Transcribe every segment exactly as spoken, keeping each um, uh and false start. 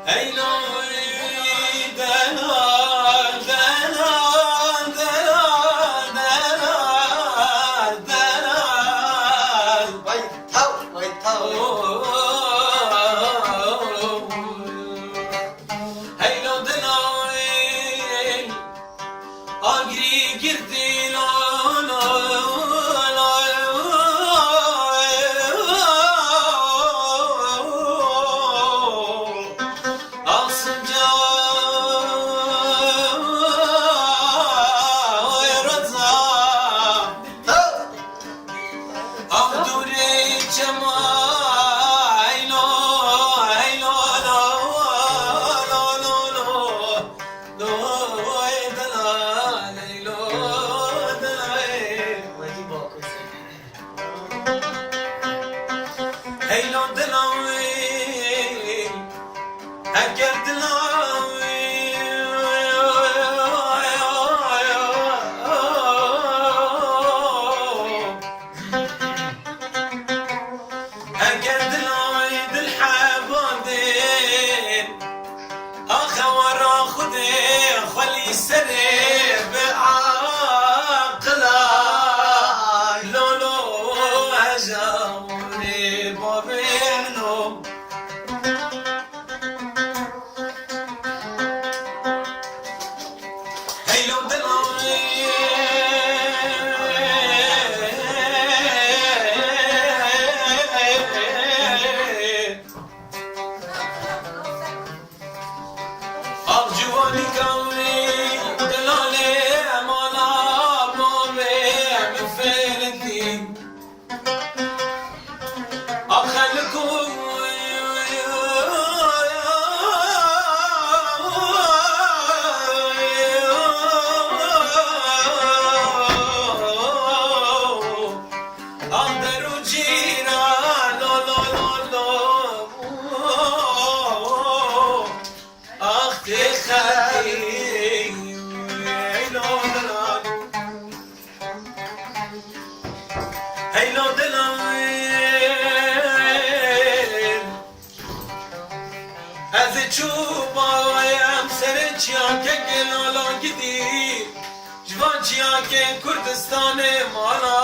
Hey lo, delal, delal, delal, delal, delal. Vay tav, vay tav. Oh, hey lo, delal. Agirî girtî la, la, la, la, Asinca, oy Reza. Av dûrê çema, eylo, eylo, lo, lo, lo, lo. Lo, ey delal, ey lo, delal, ey. Ey lo, delal, ey. Eger delal, ey. Eger dilay dil hebandê, axa wara Xwedê xwelî serê bi aqila. Lolo heja rê bavê min o. Heylo delal. Av ciwanî kawî delalê emana mavê min fêrindî. Axeliko. Ander û cîran, lo, lo, lo, lo. Ax tê xelkî, ey lo, lo, lo. Hey lo delal. Ez ê çûma em serê çiyakekê lala gidî. Ji van çiyakên Kurdistanê mala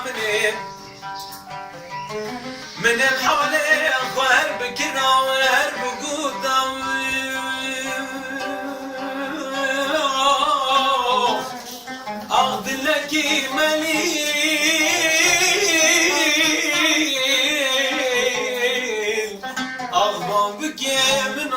min ê. Min ê halê xwe her bikira, her biguta. Ax dilekî melî, ax bambikê min o.